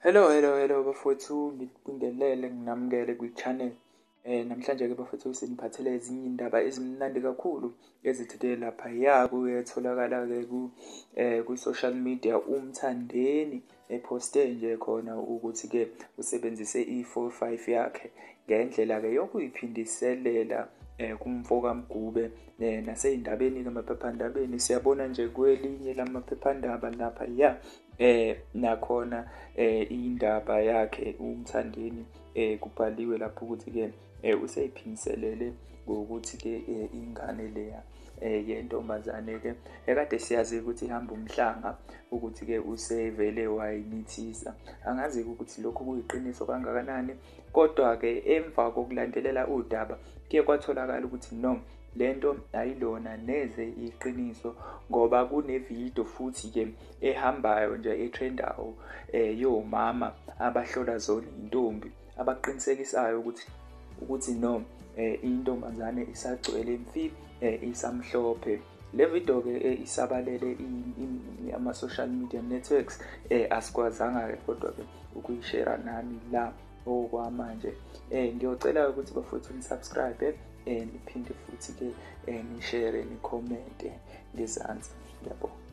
Hello, hello, hello bafowethu, ngikubingelele nginamukele kwi-channel. Namhlanje-ke bafowethu siniphathele ezinye iy'ndaba ezimnandi kakhulu ezithethe laphaya kuyetholakala-ke ku-social media uMthandeni ephoste nje khona ukuthi-ke usebenzise i-4-5 yakhe ngendlela-ke yokuyiphindiselela kumfo kaMgube nasey'ndabeni-ke emaphephandabeni siyabona nje kwelinye lamaphephandaba laphaya nakhona indaba yakhe uMthandeni kubhaliwe lapho ukuthi-ke useyiphindiselele ngokuthi-ke ingane leya yentombazane-ke ekade siyazi ukuthi ihamba umhlanga ukuthi-ke usevele wayimithisa. Angazi-ke ukuthi lokhu kuyiqiniso kangakanani, kodwa-ke emva kokulandelela udaba kuye kwatholakala ukuthi no, lento ayilona neze iqiniso ngoba kunevidiyo futhi-ke ehambayo nje etrendayo yomama abahlola zona iy'ntombi abaqinisekisayo ukuthi no intombazane isagcwele mfi, isamhlophe. Le video-ke isabalele ama-social media networks, asikwazanga-ke kodwa-ke ukuyishera nani la okwamanje. Ngiyocela ukuthi bafowethu ni-subscribe, niphinde futhi-ke nishere, nikhomente ngezansi. Ngiyabonga.